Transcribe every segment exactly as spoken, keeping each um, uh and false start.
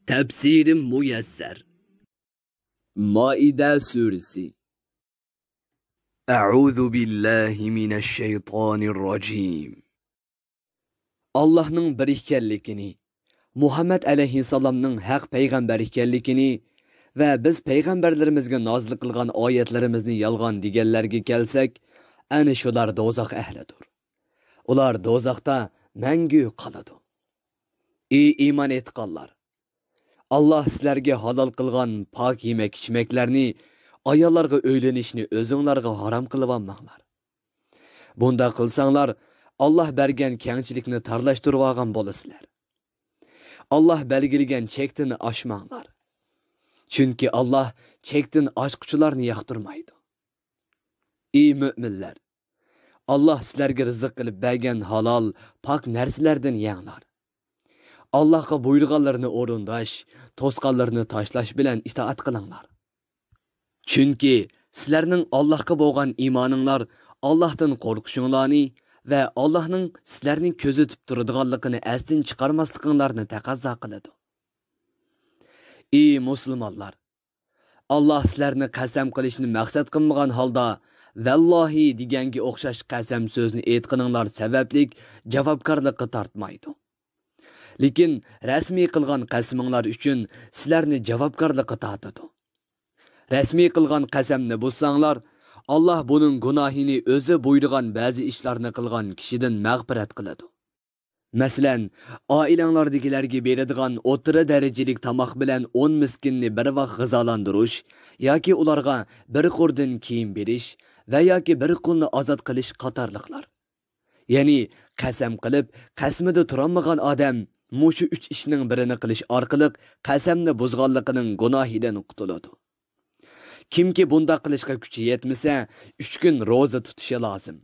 تەپسىرى مۇيەسسەر. مائىدە سۈرىسى. أعوذ بالله من الشيطان الرجيم. ئاللاھنىڭ بىر ئىكەنلىكىنى، مۇھەممەد ئەلەيھىسسالامنىڭ ھەق پەيغەمبەر ئىكەنلىكىنى ۋە بىز پەيغەمبەرلىرىمىزگە نازىل قىلغان ئايەتلىرىمىزنى يالغان دېگەنلەرگە كەلسەك، ئەنە شۇلار دوزاخ ئەھلىدۇر. ئۇلار دوزاختا مەڭگۈ قالىدۇ. ئى ئىمان ئېيتقانلار! ئاللاھ سىلەرگە ھالال قىلغان پاك يېمەك-ئىچمەكلەرنى، ئاياللارغا ئۆيلىنىشنى ئۆزۈڭلارغا ھارام قىلىۋالماڭلار. بۇنداق قىلساڭلار، ئاللاھ بەرگەن كەڭچىلىكنى تارلاشتۇرۇۋالغان بولىسىلەر. ئاللاھ بەلگىلىگەن چەكتىن ئاشماڭلار. چۈنكى ئاللاھ چەكتىن ئاشقۇچىلارنى ياقتۇرمايدۇ. ئى مۆمىنلەر! ئاللاھ سىلەرگە رىزىق قىلىپ بەرگەن ھالال، پاك نەرسىلەردىن يەڭلار. ئاللاھقا بۇيرۇغانلىرىنى ئورۇنداش، توسقانلىرىنى تاشلاش بىلەن ئىتائەت قىلىڭلار. چۈنكى سىلەرنىڭ ئاللاھقا بولغان ئىمانىڭلار ئاللاھتىن قورقۇشۇڭلارنى ۋە ئاللاھنىڭ سىلەرنى كۆزىتىپ تۇرىدىغانلىقىنى ئەستىن چىقارماسلىقىڭلارنى تەقەززا قىلىدۇ. ئى مۇسۇلمانلار! ئاللاھ سىلەرنى قەسەم قىلىشنى مەقسەت قىلمىغان ھالدا، ۋەللاھى دېگەنگە ئوخشاش قەسەم سۆزنى ئېيتقىنىڭلار سەۋەبلىك جاۋابكارلىققا تارتمايدۇ. لېكىن رەسمىي قىلغان قەسىمىڭلار ئۈچۈن سىلەرنى جاۋابكارلىققا تارتىدۇ. رەسمىي قىلغان قەسەمنى بۇزساڭلار، ئاللاھ بۇنىڭ گۇناھىنى ئۆزى بۇيرۇغان بەزى ئىشلارنى قىلغان كىشىدىن مەغپىرەت قىلىدۇ. مەسىلەن، ئائىلەڭلاردىكىلەرگە بېرىدىغان ئوتتۇرا دەرىجىلىك تاماق بىلەن ئون مىسكىننى بىر ۋاق غىزالاندۇرۇش ياكى ئۇلارغا بىر قۇردىن كىيىم بېرىش ۋە ياكى بىر قۇلنى ئازاد قىلىش قاتارلىقلار. يەنى قەسەم قىلىپ، قەسىمىدە تۇرالمىغان ئادەم مۇشۇ ئۈچ ئىشنىڭ بىرىنى قىلىش ئارقىلىق قەسەمنى بۇزغانلىقىنىڭ گۇناھىدىن قۇتۇلىدۇ. كىمكى بۇنداق قىلىشقا كۈچى يەتمىسە، ئۈچ كۈن روزا تۇتۇشى لازىم.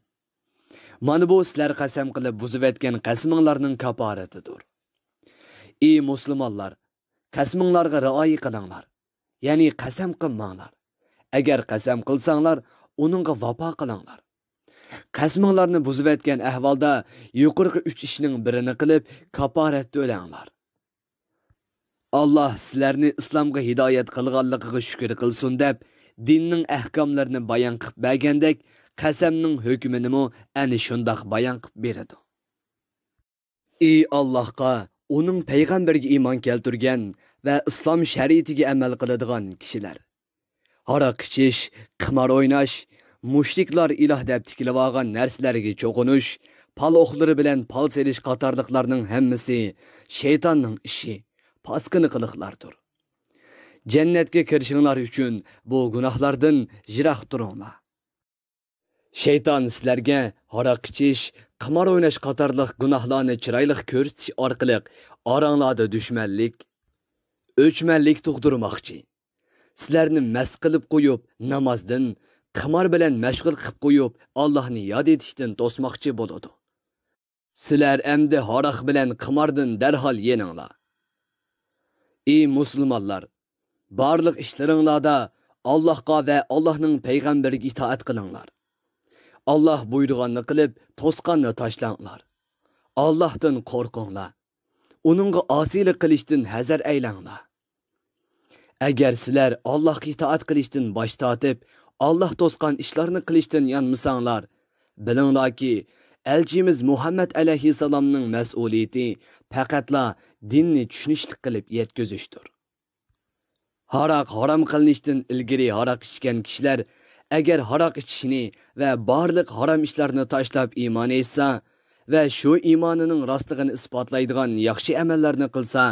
مانا بۇ سىلەر قەسەم قىلىپ بۇزۇۋەتكەن قەسىمىڭلارنىڭ كاپارىتىدۇر. ئى مۇسۇلمانلار! قەسىمىڭلارغا رىئايە قىلىڭلار، يەنى قەسەم قىلماڭلار. ئەگەر قەسەم قىلساڭلار، ئۇنىڭغا ۋاپا قىلىڭلار. قەسىمىڭلارنى بۇزۇۋەتكەن ئەھۋالدا يۇقىرىقى ئۈچ ئىشنىڭ بىرىنى قىلىپ، كاپارەت تۆلەڭلار. ئاللاھ سىلەرنى ئىسلامغا ھىدايەت قىلغانلىقىغا شۈكۈر قىلسۇن دەپ، دىننىڭ ئەھكاملىرىنى بايان قىلىپ بەرگەندەك، قەسەمنىڭ ھۆكمىنىمۇ ئەنە شۇنداق بايان قىلىپ بېرىدۇ. ئى ئاللاھقا، ئۇنىڭ پەيغەمبىرىگە ئىمان كەلتۈرگەن ۋە ئىسلام شەرىئىتىگە ئەمەل قىلىدىغان كىشىلەر! ھاراق ئىچىش، قىمار ئويناش، مۇشرىكلار ئىلاھ دەپ تىكىلىۋالغان نەرسىلەرگە چوقۇنۇش، پال ئوقلىرى بىلەن پال سېلىش قاتارلىقلارنىڭ ھەممىسى شەيتاننىڭ ئىشى، پاسكىنا قىلىقلاردۇر. جەننەتكە كىرىشىڭلار ئۈچۈن بۇ گۇناھلاردىن يىراق تۇرۇڭلار. شەيتان سىلەرگە ھاراق ئىچىش، قىمار ئويناش قاتارلىق گۇناھلارنى چىرايلىق كۆرسىتىش ئارقىلىق ئاراڭلاردا دۈشمەنلىك، ئۆچمەنلىك تۇغدۇرماقچى. سىلەرنى مەست قىلىپ قويۇپ، نامازدىن، قىمار بىلەن مەشغۇل قىلىپ قويۇپ، ئاللاھنى ياد ئېتىشتىن توسماقچى بولىدۇ. سىلەر ئەمدى ھاراق بىلەن قىماردىن دەرھال يېنىڭلار. ئى مۇسۇلمانلار! بارلىق ئىشلىرىڭلاردا ئاللاھقا ۋە ئاللاھنىڭ پەيغەمبىرىگە ئىتائەت قىلىڭلار. ئاللاھ بۇيرۇغاننى قىلىپ، توسقاننى تاشلاڭلار. ئاللاھتىن قورقۇڭلار. ئۇنىڭغا ئاسىيلىق قىلىشتىن ھەزەر ئەيلەڭلار. ئەگەر سىلەر ئاللاھقا ئىتائەت قىلىشتىن باش تارتىپ، ئاللاھ توسقان ئىشلارنى قىلىشتىن يانمىساڭلار، بىلىڭلاركى، ئەلچىمىز مۇھەممەد ئەلەيھىسسالامنىڭ مەسئۇلىيىتى پەقەتلا دىننى چۈشىنىشلىك قىلىپ يەتكۈزۈشتۇر. ھاراق ھارام قىلىنىشتىن ئىلگىرى ھاراق ئىچكەن كىشىلەر ئەگەر ھاراق ئىچىشنى ۋە بارلىق ھارام ئىشلارنى تاشلاپ ئىمان ئېيتسا ۋە شۇ ئىمانىنىڭ راستلىقىنى ئىسپاتلايدىغان ياخشى ئەمەللەرنى قىلسا،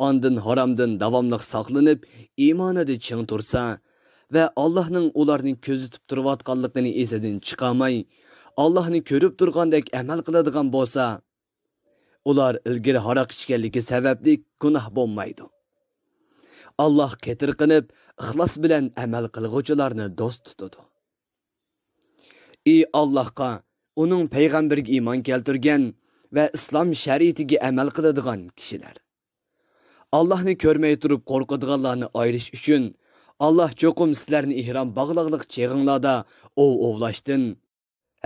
ئاندىن ھارامدىن داۋاملىق ساقلىنىپ، ئىمانىدا چىڭ تۇرسا ۋە ئاللاھنىڭ ئۇلارنى كۆزىتىپ تۇرۇۋاتقانلىقىنى ئېسىدىن چىقارماي، ئاللاھنى كۆرۈپ تۇرغاندەك ئەمەل قىلىدىغان بولسا، ئۇلار ئىلگىرى ھاراق ئىچكەنلىكى سەۋەبلىك گۇناھ بولمايدۇ. ئاللاھ قېتىرقىنىپ، ئىخلاس بىلەن ئەمەل قىلغۇچىلارنى دوست تۇتىدۇ. ئى ئاللاھقا، ئۇنىڭ پەيغەمبىرىگە ئىمان كەلتۈرگەن ۋە ئىسلام شەرىئىتىگە ئەمەل قىلىدىغان كىشىلەر! ئاللاھنى كۆرمەي تۇرۇپ قورقىدىغانلارنى ئايرىش ئۈچۈن، ئاللاھ چوقۇم سىلەرنى ئېھرام باغلاقلىق چېغىڭلاردا ئوۋ ئوۋلاشتىن،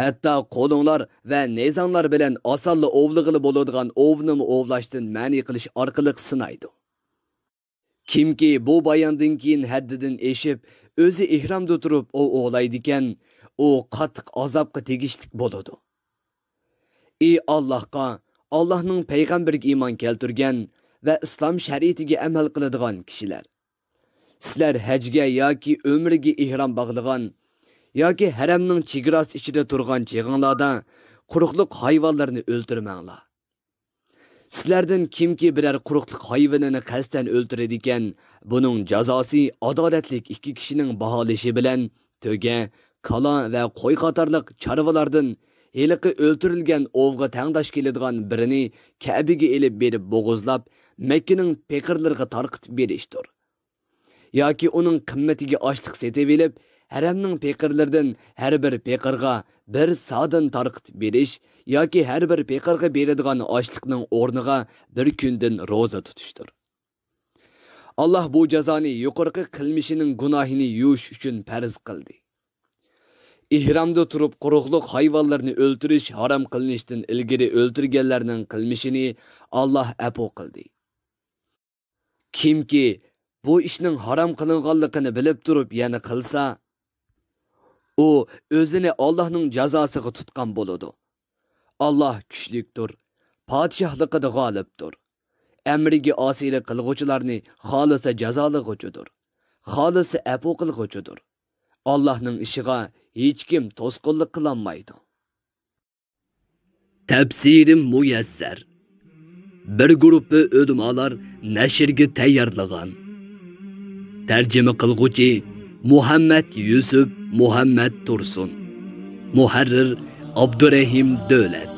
ھەتتا قولۇڭلار ۋە نەيزەڭلار بىلەن ئاسانلا ئوۋلىغىلى بولىدىغان ئوۋنىمۇ ئوۋلاشتىن مەنئى قىلىش ئارقىلىق سىنايدۇ. كىمكى بۇ باياندىن كېيىن ھەددىدىن ئېشىپ، ئۆزى ئېھرامدا تۇرۇپ ئوۋ ئوۋلايدىكەن، ئۇ قاتتىق ئازابقا تېگىشلىك بولىدۇ. ئى ئاللاھقا، ئاللاھنىڭ پەيغەمبىرىگە ئىمان كەلتۈرگەن ۋە ئىسلام شەرىئىتىگە ئەمەل قىلىدىغان كىشىلەر! سىلەر ھەجگە ياكى ئۆمرىگە ئېھرام باغلىغان ياكى ھەرەمنىڭ چېگراسى ئىچىدە تۇرغان چېغىڭلاردا قۇرۇقلۇق ھايۋانلىرىنى ئۆلتۈرمەڭلار. سىلەردىن كىمكى بىرەر قۇرۇقلۇق ھايۋىنىنى قەستەن ئۆلتۈرىدىكەن، بۇنىڭ جازاسى ئادالەتلىك ئىككى كىشىنىڭ باھالىشى بىلەن تۆگە، كالا ۋە قوي قاتارلىق چارۋىلاردىن ھېلىقى ئۆلتۈرۈلگەن ئوۋغا تەڭداش كېلىدىغان بىرىنى كەبىگە ئېلىپ بېرىپ بوغۇزلاپ، مەككىنىڭ پېقىرلىرىغا تارقىتىپ بېرىشتۇر. ياكى ئۇنىڭ قىممىتىگە ئاشلىق سېتىۋېلىپ، ھەرەمنىڭ پېقىرلىرىدىن ھەر بىر پېقىرغا بىر سادىن تارقىتىپ بېرىش ياكى ھەر بىر پېقىرغا بېرىدىغان ئاشلىقنىڭ ئورنىغا بىر كۈندىن روزا تۇتۇشتۇر. ئاللاھ بۇ جازانى يۇقىرىقى قىلمىشىنىڭ گۇناھىنى يۇيۇش ئۈچۈن پەرز قىلدى. ئېھرامدا تۇرۇپ قۇرۇقلۇق ھايۋانلىرىنى ئۆلتۈرۈش ھارام قىلىنىشتىن ئىلگىرى ئۆلتۈرگەنلەرنىڭ قىلمىشىنى ئاللاھ ئەپۇ قىلدى. كىمكى بۇ ئىشنىڭ ھارام قىلىنغانلىقىنى بىلىپ تۇرۇپ يەنە قىلسا، ئۇ ئۆزىنى ئاللاھنىڭ جازاسىغا تۇتقان بولىدۇ. ئاللاھ كۈچلۈكتۇر، پادىشاھلىقىدا غالىبتۇر. ئەمرىگە ئاسىيلىق قىلغۇچىلارنى خالىسا جازالىغۇچىدۇر، خالىسا ئەپۇ قىلغۇچىدۇر. ئاللاھنىڭ ئىشىغا ھېچكىم توسقۇنلۇق قىلالمايدۇ. تەپسىرى مۇيەسسەر. بىر گۇرۇپپا ئۆلىمالار نەشرگە تەييارلىغان. تەرجىمە قىلغۇچى مۇھەممەد يۈسۈپ مۇھەممەد تۇرسۇن. مۇھەررىر ئابدۇرەھىم دۆلەت.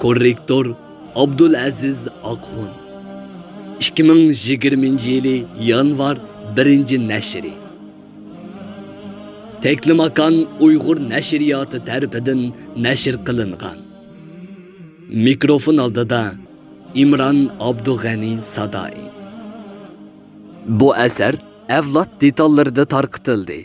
كوررېكتور ئابدۇلئەزىز ئاقخۇن. ئىككى مىڭ يىگىرمىنچى يىلى يانۋار بىرىنچى نەشرى. تەكلىماكان ئۇيغۇر نەشرىياتى تەرىپىدىن نەشر قىلىنغان. مىكروفون ئالدىدا ئىمران ئابدۇغەنى سادائى. بۇ ئەسەر ئەۋلاد دېتاللىرىدا تارقىتىلدى.